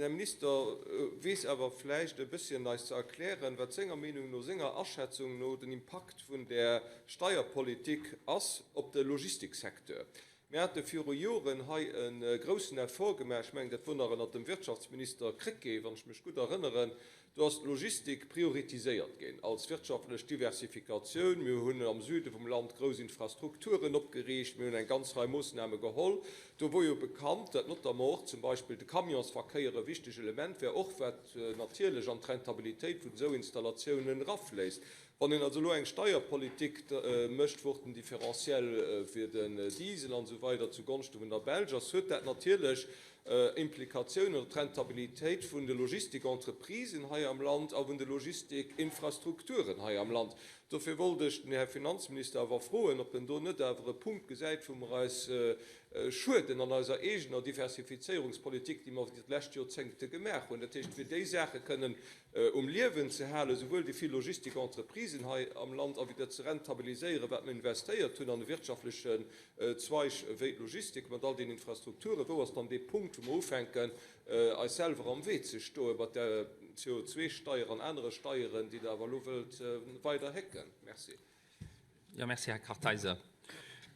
Den Här Minister weess awer vläicht e bësschen eis ze erklären, wat senger Meenung no, senger Aschätzung no den Impakt vun där Steierpolitik ass op de Logistiksecteur. Mir hate viru Joren hei e groussen Effort gemaach, ech mengen, dat wor nach ënnert dem Wirtschaftsminister Krecké, wann ech mech gutt erënneren, do ass d'Logistik prioritiséiert ginn als wirtschaftlech Diversifikatioun. Mir hunn am Süde vum Land grouss Infrastrukturen opgeriicht, mir hunn eng ganz Rei Moossname geholl. Do wor jo bekannt, datt notamment och zum Beispill de Camionsverkéier e wichteg Element wär, och wat natierlech an d'Rentabilitéit vun esou Installatiounen erafléisst. Wann een also elo eng Steierpolitik mécht, wou och den Différentiel fir den Diesel an esou weider zu Gonschte vun der Belsch ass, huet dat natierlech Implikatiounen op d'Rentabilitéit vun de Logistikentreprisen hei am Land a vun de Logistikinfrastrukturen hei am Land. Dofir wollt ech den Här Finanzminister awer froen, ob en do net awer e Punkt gesäit, wou mer eis schueden an eiser eegener Diversifizéierungspolitik, déi mer déi lescht Joerzéngte gemaach hunn, dat heescht, fir déi Saache kënnen um Liewen ze halen, souwuel déi vill Logistikentreprisen hei am Land a wéi dat ze rentabiliséieren, wat mer investéiert hunn an de wirtschaftlechen Zweig wéi d'Logistik mat all den Infrastrukturen. Wou ass dann dee Punkt, wou mer ufänken, eis selwer am Wee ze stoe mat der CO2-Steier an anere Steieren, déi Der awer elo wëllt weider hécken? Merci. Jo, merci, Här Kartheiser.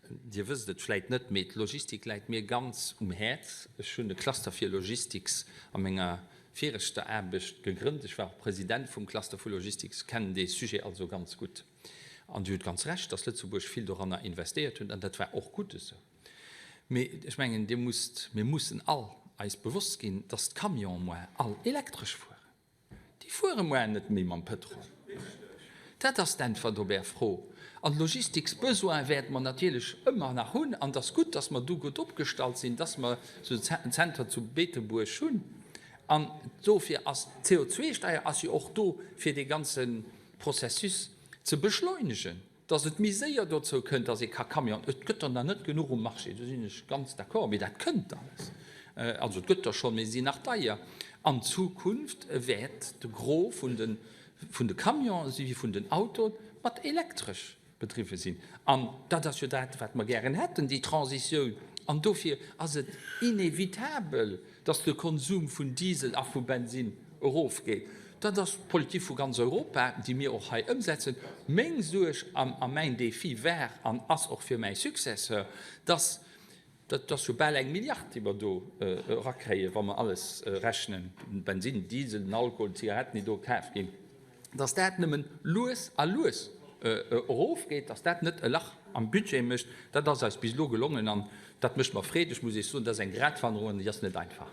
Dir wësst et vläit net, mee d'Logistik läit mir ganz um Häerz. Ech hunn e Cluster fir Logistics a menger viregter Aarbecht gegrënnt. Ech war och President vum Cluster vu Logistics, kennen dee Sujet also ganz gutt. An Dir hutt ganz Recht, dass Lëtzebuerg vill doranner investéiert huet, an dat war och gutt esou. Mee ech mengen, Dir musst, mir mussen all eis bewosst ginn, dass d'Camionen moar all elektresch fueren. Déi fuere moar net méi mam Pëtrol. Dat ass d'Äntwert op Är Fro. An d'Logistiksbesoin wäerte mer natierlech ëmmer nach hunn. An et ass gutt, dass mer do gutt opgestallt sinn, dass mer esou en Zenter zu Beetebuerg hunn. An dofir ass d'CO2-Steier ass jo och do, fir dee ganze Processus ze beschleunegen. Dass et méi séier dozou kënnt, dass ee ka Camion, et gëtt der nach net genuch um Marché, do sinn ech ganz d'accord, mee dat kënnt alles, also et gëtt der schonn, mee se sinn nach deier. An Zukunft wäert de Gros vun de vun de Camionen esou wéi vun den Autoen mat elektresch bedriwwe sinn. An dat ass jo dat, wat mer gären hätten, déi Transitioun. An dofir ass et inevitabel, dass de Konsum vun Diesel a vu Bensinn erofgeet. Dat ass d'Politik vu ganz Europa, déi mir och hei ëmsetzen. Meng Suerg a mäin Défi war an ass och fir mäi Successeur, dass, dat ass jo bal eng Milliard, déi mer do erakréien, wa mer alles rechnen, den Bensinn, den Diesel, den Alkohol, d'Zigaretten, déi do kaf ginn, dass dat nëmmen lues a lues erofgeet, dass dat net e Lach am Budget mécht. Dat ass eis bis elo gelongen an dat mécht mer Freed. Ech muss Iech soen, dat ass eng Gratwanderung an déi ass net einfach.